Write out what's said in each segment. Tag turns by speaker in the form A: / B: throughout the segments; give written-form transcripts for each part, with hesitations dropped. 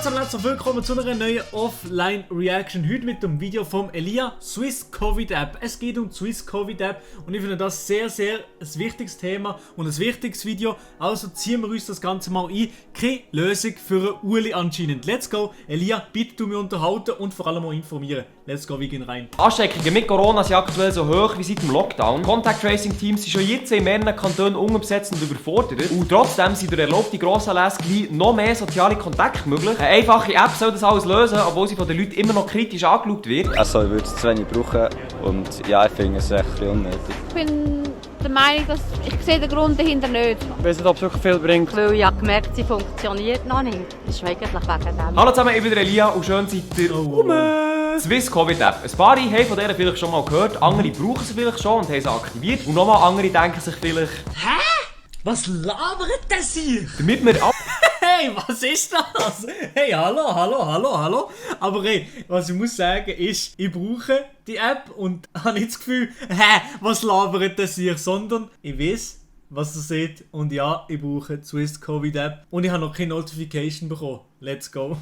A: zusammen, herzlich willkommen zu einer neuen Offline-Reaction. Heute mit dem Video vom Elia, Swiss Covid App. Es geht um die Swiss Covid App und ich finde das sehr ein wichtiges Thema und ein wichtiges Video. Also ziehen wir uns das Ganze mal ein. Keine Lösung für einen Uli anscheinend. Let's go. Elia, bitte du mich unterhalten und vor allem auch informieren. Let's go, wir gehen rein.
B: Ansteckungen mit Corona sind aktuell so hoch wie seit dem Lockdown. Contact Tracing Teams sind schon jetzt in mehreren Kantonen unterbesetzt und überfordert. Und trotzdem sind durch erlaubte Grossanlässe gleich noch mehr soziale Kontakte möglich. Eine einfache App soll das alles lösen, obwohl sie von den Leuten immer noch kritisch angeschaut wird.
C: Also ich würde es zu wenig brauchen und ja, ich finde es echt unnötig.
D: Ich bin der Meinung, dass ich sehe den Grund dahinter nicht.
E: Ich weiß nicht, ob es wirklich viel bringt.
F: Weil ich habe gemerkt, sie funktioniert noch nicht. Das ist eigentlich wegen dem.
B: Hallo zusammen, ich bin der Elia und schön seid ihr Swiss Covid App. Ein paar haben von der vielleicht schon mal gehört, andere brauchen sie vielleicht schon und haben sie aktiviert. Und nochmal andere denken sich vielleicht:
A: Hä? Was labert das hier?
B: Damit wir
A: Hey, was ist das? Hey, hallo. Aber hey, was ich muss sagen ist, ich brauche die App und habe nicht das Gefühl, was labert das hier? Sondern ich weiß, was ihr seht. Und ja, ich brauche die Swiss Covid App. Und ich habe noch keine Notification bekommen. Let's go.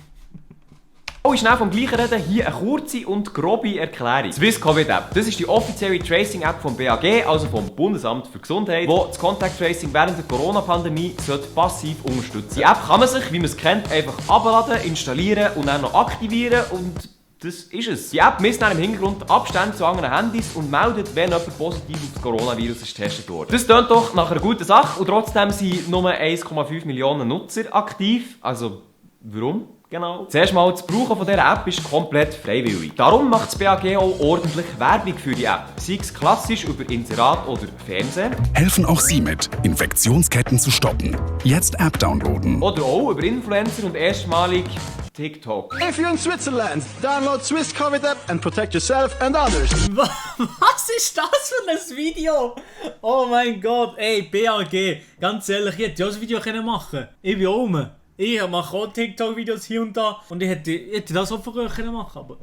B: Oh, schnell vom Gleichen reden, hier eine kurze und grobe Erklärung. Swiss Covid App, das ist die offizielle Tracing-App vom BAG, also vom Bundesamt für Gesundheit, die das Contact Tracing während der Corona-Pandemie passiv unterstützen. Die App kann man sich, wie man es kennt, einfach abladen, installieren und dann noch aktivieren und das ist es. Die App misst dann im Hintergrund Abstände zu anderen Handys und meldet, wenn jemand positiv auf das Coronavirus ist getestet wurde. Das klingt doch nach einer guten Sache und trotzdem sind nur 1,5 Millionen Nutzer aktiv. Also, warum? Genau. Zuerst mal, das Brauchen von dieser App ist komplett freiwillig. Darum macht das BAG auch ordentlich Werbung für die App. Sei es klassisch über Inserat oder Fernsehen.
G: Helfen auch Sie mit, Infektionsketten zu stoppen. Jetzt App downloaden.
B: Oder auch über Influencer und erstmalig TikTok.
H: If you're in Switzerland, download Swiss Covid App and protect yourself and others.
A: Was ist das für ein Video? Oh mein Gott, ey, BAG. Ganz ehrlich, ich hätte ja das Video machen können. Ich bin oben. Ich mache auch TikTok-Videos hier und da und ich hätte das auch früher machen können, aber...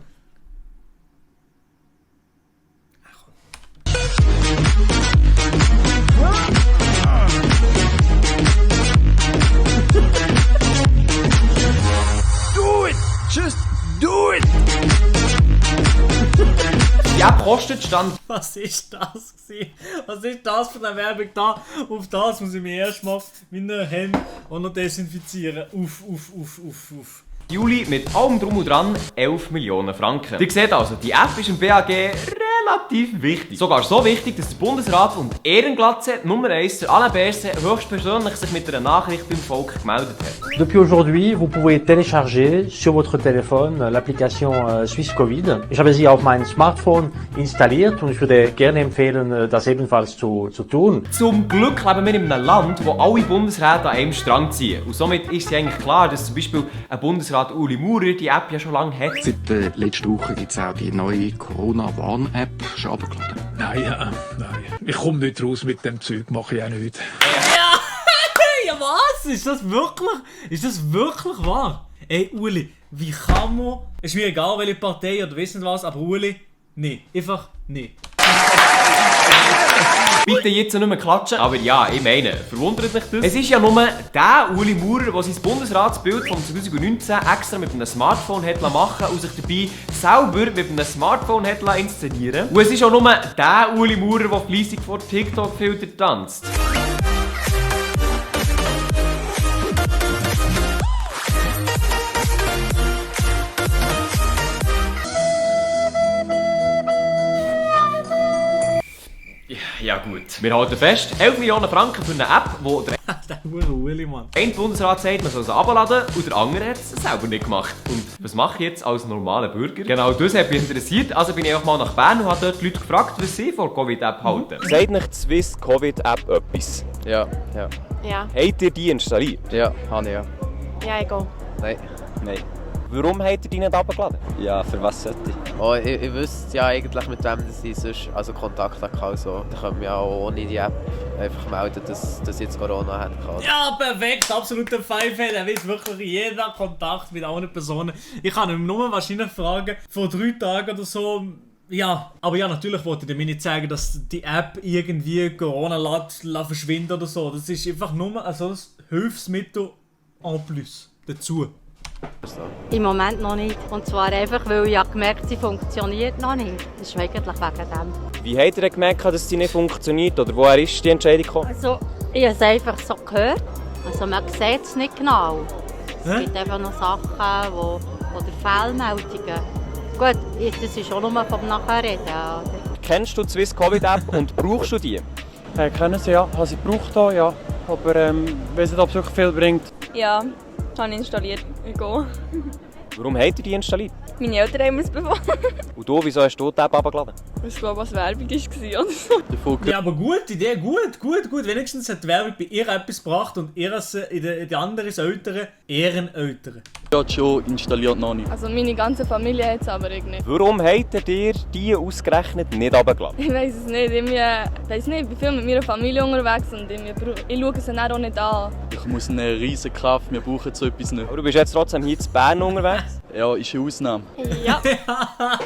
H: Do it! Just do it!
B: Die App kostet Stand.
A: Was ist das gewesen? Was ist das für eine Werbung da? Auf das muss ich mir erstmal meine Hände auch noch desinfizieren. Uff.
B: Juli mit allem drum und dran 11 Millionen Franken. Ihr seht also, die App ist im BAG relativ wichtig. Sogar so wichtig, dass der Bundesrat und Ehrenglatze Nummer 1, Alain Berset, höchstpersönlich sich mit einer Nachricht beim Volk gemeldet hat.
E: Depuis aujourd'hui, vous pouvez télécharger sur votre téléphone l'application Swiss Covid. Ich habe sie auf mein Smartphone installiert und ich würde gerne empfehlen, das ebenfalls zu tun.
B: Zum Glück leben wir in einem Land, wo alle Bundesräte an einem Strang ziehen. Und somit ist es eigentlich klar, dass zum Beispiel ein Bundesrat Uli Maurer die App ja schon lange hat.
I: Seit der letzten Woche gibt es auch die neue Corona-Warn-App. Schon runtergeladen?
J: Nein. Ich komme nicht raus mit dem Zeug, mache ich auch nicht.
A: Ja, was? Ist das wirklich wahr? Ey, Uli, wie kann man... Ist mir egal, welche Partei oder weiss nicht was, aber Uli, nee. Einfach nee.
B: Bitte jetzt nicht mehr klatschen. Aber ja, ich meine, verwundert mich das? Es ist ja nur der Uli Maurer, der sein Bundesratsbild von 2019 extra mit einem Smartphone hat machen und sich dabei selber mit einem Smartphone hat inszenieren. Und es ist auch nur der Uli Maurer, der fleissig vor TikTok-Filter tanzt. Ja gut. Wir halten fest, 11 Millionen Franken für eine App, wo der
A: Uli, Mann.
B: ein Bundesrat sagt, man soll sie abladen und der andere hat es selber nicht gemacht. Und was mache ich jetzt als normaler Bürger? Genau das hat mich interessiert, also bin ich einfach mal nach Bern und habe dort die Leute gefragt, was sie von Covid-App halten.
C: Sagt nicht die Swiss Covid App etwas?
F: Ja.
C: Habt ihr die installiert?
E: Ja, habe ich ja.
F: Ja, egal.
E: Nein.
C: Warum habt ihr die nicht abgeladen? Ja, für was sollte ich?
E: Oh, ich wüsste ja eigentlich, mit wem ich sonst Kontakt hatte. Also, da können wir ja auch ohne die App einfach melden, dass ich jetzt Corona hatte.
A: Ja, perfekt, absoluter Pfeife. Er weiß wirklich jeder Kontakt mit anderen Personen. Ich kann ihn nur wahrscheinlich fragen, vor 3 Tagen oder so. Ja, aber ja, natürlich wollte ich mir nicht sagen, dass die App irgendwie Corona verschwindet oder so. Das ist einfach nur ein Hilfsmittel en plus dazu.
F: Im Moment noch nicht. Und zwar einfach, weil ich gemerkt habe, sie funktioniert noch nicht. Das ist eigentlich wegen dem.
C: Wie habt ihr gemerkt, dass sie nicht funktioniert? Oder woher ist die Entscheidung gekommen?
F: Also, ich habe es einfach so gehört. Also man sieht es nicht genau. Es gibt einfach noch Sachen, oder Fehlmeldungen. Gut, das ist auch nur vom Nachreden. Oder?
C: Kennst du die Swiss Covid App und brauchst du die?
K: Ich kenne sie, ja. Habe sie gebraucht, ja. Aber ich weiß nicht, ob es wirklich viel bringt.
L: Ja, habe ich installiert. Go.
C: Warum habt ihr die installiert?
L: Meine Eltern haben es beworben.
C: Und du, wieso hast du die App runtergeladen?
L: Ich glaube, was Werbung war oder so.
A: Ja, aber gute Idee, gut. Wenigstens hat die Werbung bei ihr etwas gebracht und die anderen Eltern Ehreneltern.
M: Ja, schon installiert noch nicht.
L: Also meine ganze Familie hat es aber nicht.
C: Warum habt ihr die ausgerechnet nicht runtergeladen?
L: Ich weiß es nicht. Ich bin viel mit meiner Familie unterwegs und ich schaue sie auch nicht an.
M: Ich muss eine riesige Kraft, wir brauchen so etwas nicht.
C: Aber du bist jetzt trotzdem hier in Bern unterwegs?
M: Ja, ist eine Ausnahme.
L: Ja.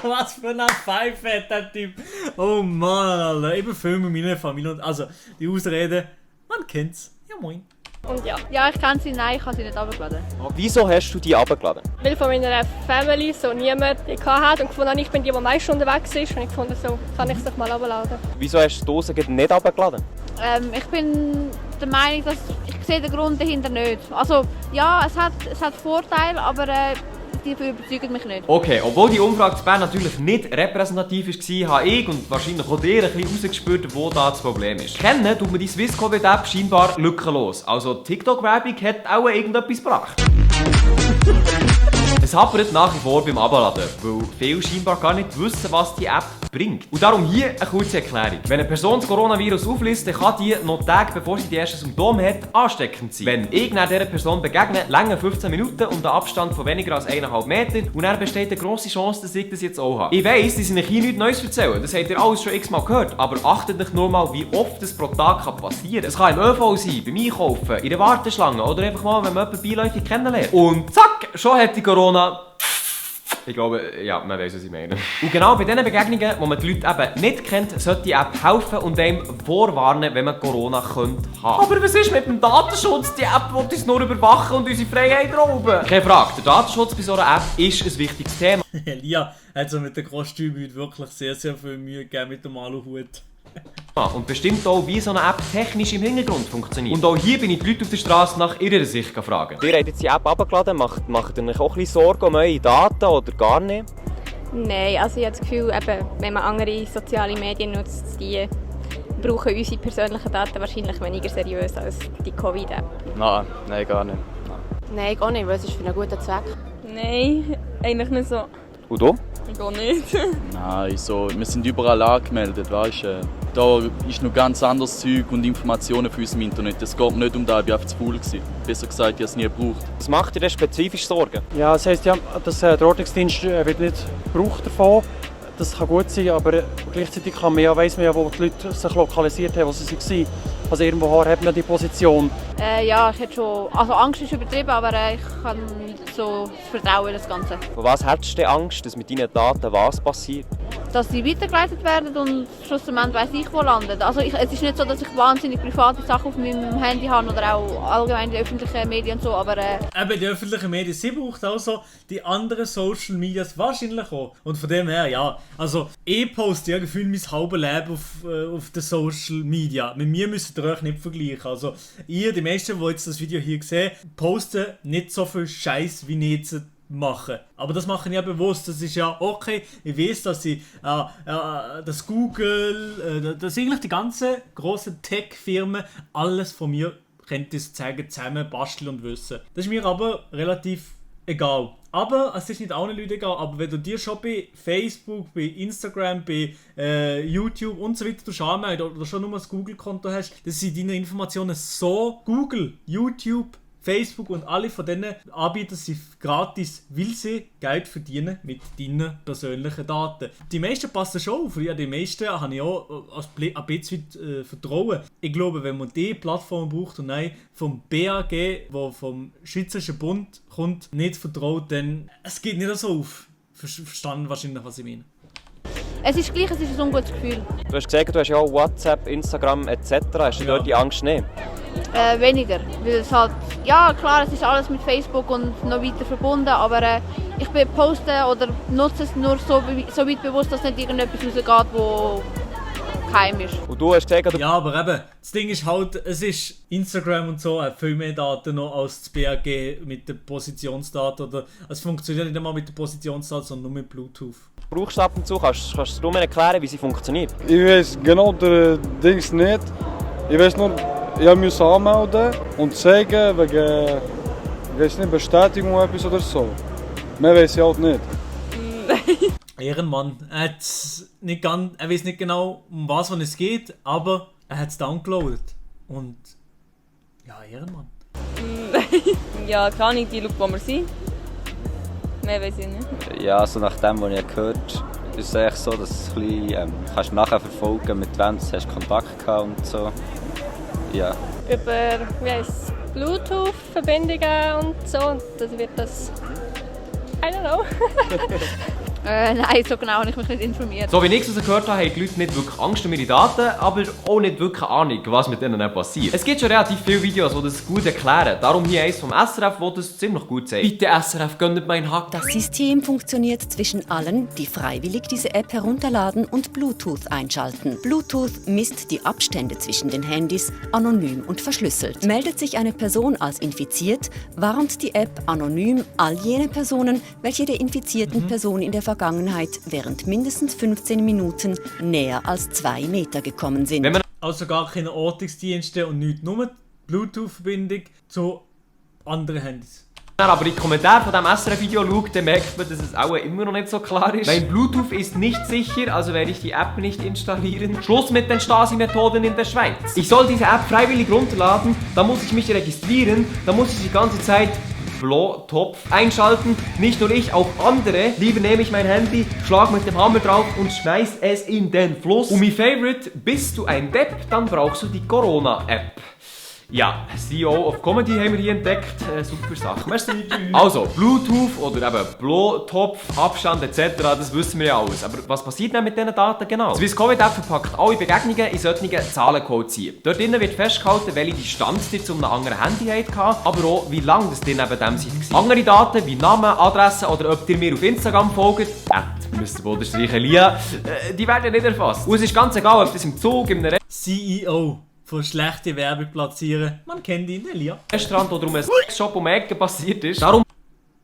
A: Was für eine Pfeife hat der Typ. Oh Mann, Alter. Ich bin viel mit meiner Familie und also die Ausrede, man kennt's. Ja moin.
L: Und ja.
D: Ja, ich kenne sie, nein, ich habe sie nicht runtergeladen.
C: Wieso hast du die runtergeladen?
L: Weil von meiner Family so niemand die hat und gefunden, ich bin die meist unterwegs ist und ich fand, so kann ich es doch mal runterladen.
C: Wieso hast du die Dose nicht runtergeladen?
D: Ich bin der Meinung, dass ich sehe den Grund dahinter nicht. Also ja, es hat Vorteile, aber die überzeugen mich nicht.
B: Okay, obwohl die Umfrage zu Bern natürlich nicht repräsentativ war, habe ich und wahrscheinlich auch dir ein bisschen rausgespürt, wo da das Problem ist. Kennen tut man die Swiss Covid App scheinbar lückenlos. Also TikTok-Werbung hat auch irgendetwas gebracht. Es hapert nach wie vor beim Abladen, weil viele scheinbar gar nicht wissen, was die App bringt. Und darum hier eine kurze Erklärung. Wenn eine Person das Coronavirus aufliest, dann kann die noch Tage bevor sie die erste Symptome hat, ansteckend sein. Wenn ich dieser Person begegne, lange 15 Minuten und einen Abstand von weniger als 1,5 Meter und dann besteht eine grosse Chance, dass ich das jetzt auch habe. Ich weiss, dass ich euch hier nichts Neues erzählen, das habt ihr alles schon x-mal gehört, aber achtet euch nur mal, wie oft das pro Tag passieren kann. Es kann im ÖV sein, beim Einkaufen, in der Warteschlange oder einfach mal, wenn man jemanden beiläufig kennenlernt. Und zack, schon hat die Corona. Ich glaube, ja, man weiss, was ich meine. Und genau bei diesen Begegnungen, wo man die Leute eben nicht kennt, sollte die App helfen und einem vorwarnen, wenn man Corona könnte haben. Aber was ist mit dem Datenschutz? Die App will uns nur überwachen und unsere Freiheit rauben. Keine Frage, der Datenschutz bei so einer App ist ein wichtiges Thema.
A: Elia hat so mit den Kostümen wirklich sehr, sehr viel Mühe gegeben mit dem Aluhut.
B: Und bestimmt auch, wie so eine App technisch im Hintergrund funktioniert. Und auch hier bin ich die Leute auf der Straße nach ihrer Sicht gefragt.
C: Ihr habt jetzt die App runtergeladen, macht ihr euch auch ein bisschen Sorgen um eure Daten oder gar nicht?
L: Nein, also ich habe das Gefühl, eben, wenn man andere soziale Medien nutzt, die brauchen unsere persönlichen Daten wahrscheinlich weniger seriös als die Covid-App.
M: Nein, gar nicht.
F: Nein, gar nicht, weil es ist für einen guten Zweck.
L: Nein, eigentlich nicht so.
C: Und du?
L: Gar nicht.
M: Nein, so, wir sind überall angemeldet, weißt du. Da ist noch ganz anderes Zeug und Informationen für uns im Internet. Es geht nicht um das, ich war einfach zu faul. Besser gesagt, ich habe es nie gebraucht.
C: Was macht dir denn spezifisch Sorgen?
K: Ja, das heisst ja, dass der Ordnungsdienst wird nicht gebraucht davon. Das kann gut sein, aber gleichzeitig weiss man ja, wo die Leute sich lokalisiert haben, wo sie waren. Also irgendwo hat man die Position.
D: Ja, ich hätte schon... Also Angst ist übertrieben, aber ich kann so vertrauen das Ganze.
C: Vor was hättest du denn Angst, dass mit deinen Daten was passiert?
D: Dass sie weitergeleitet werden und schlussendlich weiss ich, wo landen. Also es ist nicht so, dass ich wahnsinnig private Sachen auf meinem Handy habe oder auch allgemein die öffentlichen Medien und so, aber...
A: Eben, die öffentlichen Medien, sie braucht auch so die anderen Social Medias wahrscheinlich auch. Und von dem her, ja, also ich poste ja gefühlt mein halbes Leben auf den Social Media. Mit mir müsst ihr euch nicht vergleichen. Also ihr, die meisten, die jetzt das Video hier sehen, posten nicht so viel Scheiß wie ich jetzt mache. Aber das mache ich ja bewusst. Das ist ja okay. Ich weiß, dass ich das Google, dass eigentlich die ganzen grossen Tech-Firmen alles von mir könnte zeigen, zusammen basteln und wissen. Das ist mir aber relativ egal. Aber es ist nicht allen Leuten egal, aber wenn du dir schon bei Facebook, bei Instagram, bei YouTube und so weiter anmeldest oder schon nur ein Google-Konto hast, dass sie deine Informationen so Google, YouTube, Facebook und alle von diesen Anbietern sind gratis, weil sie Geld verdienen mit deinen persönlichen Daten. Die meisten passen schon auf. Ja, die meisten habe ich auch ein bisschen Vertrauen. Ich glaube, wenn man diese Plattform braucht und nein vom BAG, der vom Schweizerischen Bund kommt, nicht vertraut, dann es geht nicht so auf. Verstanden wahrscheinlich, was ich meine.
D: Es ist gleich, es ist ein ungutes Gefühl.
C: Du hast gesagt, du hast ja auch WhatsApp, Instagram etc. Hast du dort die Angst nicht?
D: Weniger, weil es halt, ja klar, es ist alles mit Facebook und noch weiter verbunden, aber ich poste oder nutze es nur so weit bewusst, dass nicht irgendetwas rausgeht, wo geheim ist.
C: Und du hast gesagt,
A: ja, aber eben, das Ding ist halt, es ist Instagram und so hat viel mehr Daten noch als das BAG mit den Positionsdaten. Oder, es funktioniert nicht einmal mit den Positionsdaten, sondern nur mit Bluetooth.
C: Brauchst du ab und zu? Kannst du mir erklären, wie sie funktioniert?
N: Ich weiß genau den Dings nicht. Ich weiß nur, ich muss anmelden und zeigen wegen Bestätigung oder etwas oder so. Mehr weiß ich halt nicht.
A: Ehrenmann. Er weiß nicht genau, um was es geht, aber er hat es downgeloadet. Und ja, Ehrenmann.
O: Ja, keine Ahnung, die schaut, wo wir sind. Mehr weiß ich nicht.
C: Ja, also nach dem, was ich gehört habe, ist es eigentlich so, dass du kannst nachher verfolgen, mit wem du hast Kontakt gehabt und so. Ja.
L: Über Bluetooth-Verbindungen und so. Und das wird das. I don't know.
D: Nein, so genau habe ich mich nicht informiert.
B: So wie ich es gehört habe, haben die Leute nicht wirklich Angst um ihre Daten, aber auch nicht wirklich Ahnung, was mit ihnen passiert. Es gibt schon relativ viele Videos, die das gut erklären. Darum hier eins vom SRF, das das ziemlich gut zeigt. Bitte SRF, gönnt meinen Hack.
P: Das System funktioniert zwischen allen, die freiwillig diese App herunterladen und Bluetooth einschalten. Bluetooth misst die Abstände zwischen den Handys anonym und verschlüsselt. Meldet sich eine Person als infiziert, warnt die App anonym all jene Personen, welche der infizierten Person in der Vergangenheit während mindestens 15 Minuten näher als 2 Meter gekommen sind.
A: Also gar keine Ortungsdienste und nichts, nur Bluetooth-Verbindung zu anderen Handys.
B: Wenn man aber in die Kommentare von diesem SRF-Video schaut, dann merkt man, dass es auch immer noch nicht so klar ist. Mein Bluetooth ist nicht sicher, also werde ich die App nicht installieren. Schluss mit den Stasi-Methoden in der Schweiz. Ich soll diese App freiwillig runterladen, dann muss ich mich registrieren, dann muss ich die ganze Zeit Bluetooth einschalten. Nicht nur ich, auch andere. Lieber nehme ich mein Handy, schlag mit dem Hammer drauf und schmeiß es in den Fluss. Und mein Favorite, bist du ein Depp, dann brauchst du die Corona-App. Ja, CEO of Comedy haben wir hier entdeckt. Super Sache. Also, Bluetooth oder eben Bluetooth, Abstand etc., das wissen wir ja alles. Aber was passiert denn mit diesen Daten genau? Die Swiss Covid App verpackt alle Begegnungen in solchen Zahlencodes hier. Dort drinnen wird festgehalten, welche Distanz ihr zu einem anderen Handy hattet, aber auch, wie lange das ihr neben dem seid. Andere Daten wie Namen, Adresse oder ob ihr mir auf Instagram folgt, @Mr.Bodenstreich_Elia, die werden nicht erfasst. Und es ist ganz egal, ob das im Zug, in einem
A: CEO von schlechte Werbung platzieren. Man kennt ihn, Elia.
B: Restaurant oder um einen Shop um Ecken passiert ist. Darum.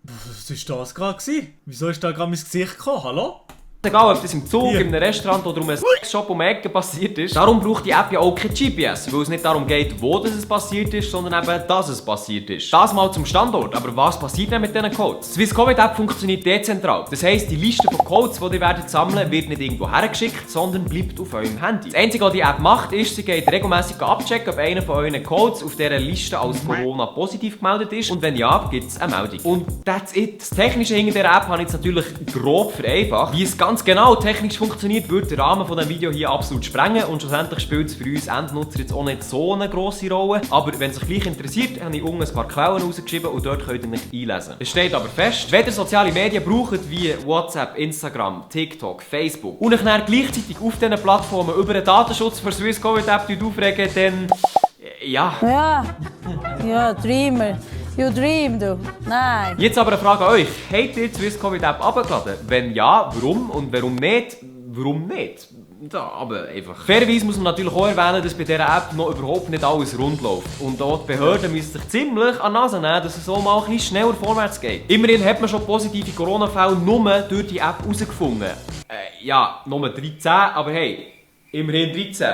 A: Was war das gerade? Wieso ist da gerade mein Gesicht gekommen? Hallo?
B: Egal, ob das im Zug, in einem Restaurant oder um einen Shop um Ecken passiert ist. Darum braucht die App ja auch kein GPS, weil es nicht darum geht, wo das passiert ist, sondern eben, dass es passiert ist. Das mal zum Standort, aber was passiert denn mit diesen Codes? Die Swiss Covid App funktioniert dezentral. Das heisst, die Liste von Codes, die ihr werdet sammeln, wird nicht irgendwo hergeschickt, sondern bleibt auf eurem Handy. Das Einzige, was die App macht, ist, sie geht regelmäßig abchecken, ob einer von euren Codes auf dieser Liste als Corona-positiv gemeldet ist. Und wenn ja, gibt es eine Meldung. Und that's it. Das Technische hinter dieser App habe ich jetzt natürlich grob vereinfacht. Wie es ganz genau technisch funktioniert, würde der Rahmen von diesem Video hier absolut sprengen und schlussendlich spielt es für uns Endnutzer jetzt auch nicht so eine grosse Rolle. Aber wenn es euch gleich interessiert, habe ich unten ein paar Quellen rausgeschrieben und dort könnt ihr mich einlesen. Es steht aber fest, wenn ihr soziale Medien braucht wie WhatsApp, Instagram, TikTok, Facebook und euch dann gleichzeitig auf diesen Plattformen über den Datenschutz für Swiss Covid App aufregen, dann ja.
Q: Ja, Dreamer. You dream, du. Nein.
B: Jetzt aber eine Frage an euch. Habt ihr die Swiss Covid App abgeladen? Wenn ja, warum? Und warum nicht? Warum nicht? Ja, aber einfach. Fairerweise muss man natürlich auch erwähnen, dass bei dieser App noch überhaupt nicht alles rund läuft. Und auch die Behörden müssen sich ziemlich an die Nase nehmen, dass es so mal ein bisschen schneller vorwärts geht. Immerhin hat man schon positive Corona-Fälle nur durch die App herausgefunden. Ja, nur 13, aber hey, immerhin 13.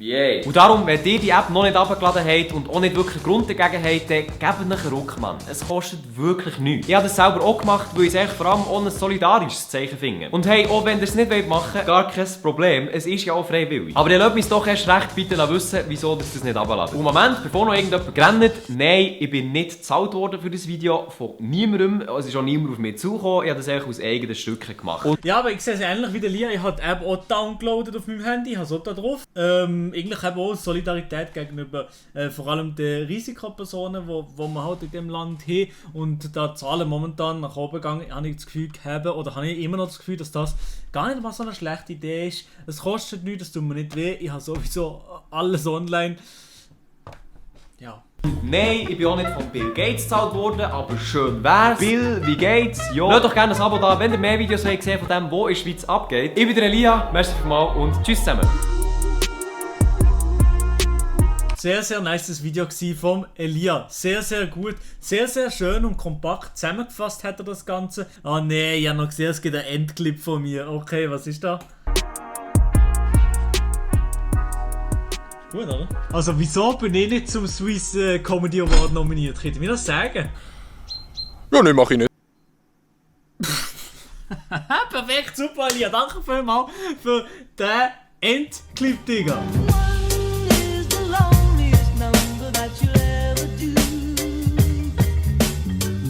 B: Yeah. Und darum, wenn ihr die App noch nicht abgeladen habt und auch nicht wirklich einen Grund dagegen habt, dann gebt euch einen Ruck, Mann. Es kostet wirklich nichts. Ich habe das selber auch gemacht, weil ich es vor allem auch ein solidarisches Zeichen finde. Und hey, auch wenn ihr es nicht machen wollt, gar kein Problem. Es ist ja auch freiwillig. Aber ihr lasst mich doch erst recht bitte wissen, wieso ihr das nicht abladen. Und Moment, bevor noch irgendjemand rennt, nein, ich bin nicht bezahlt worden für das Video von niemandem. Es ist auch niemand auf mich zugekommen. Ich habe das eigentlich aus eigenen Stücken gemacht. Und
A: ja, aber ich sehe es ähnlich wie der Lia. Ich habe die App auch downgeloadet auf meinem Handy. Ich habe es auch da drauf. Eigentlich eben auch Solidarität gegenüber vor allem den Risikopersonen, wo man halt in dem Land haben. Und da Zahlen momentan nach oben gegangen, habe ich das Gefühl gehabt, oder habe ich immer noch das Gefühl, dass das gar nicht mal so eine schlechte Idee ist. Es kostet nichts, das tut mir nicht weh. Ich habe sowieso alles online. Ja.
B: Nein, ich bin auch nicht von Bill Gates gezahlt worden, aber schön wär's. Bill, wie geht's? Jo. Lasst doch gerne ein Abo da, wenn ihr mehr Videos habt gesehen von dem, wo in der Schweiz abgeht. Ich bin der Elia, merci vielmals und tschüss zusammen.
A: Sehr, sehr nice Video vom Elia. Sehr, sehr gut. Sehr, sehr schön und kompakt zusammengefasst hat er das Ganze. Ah nee, ich habe noch gesehen, es gibt einen Endclip von mir. Okay, was ist da? Gut, oder? Also wieso bin ich nicht zum Swiss Comedy Award nominiert? Könnt ihr mir das sagen?
R: Ja, ne, mach ich nicht.
A: Perfekt, super, Elia. Danke vielmals für den Endclip, Digga.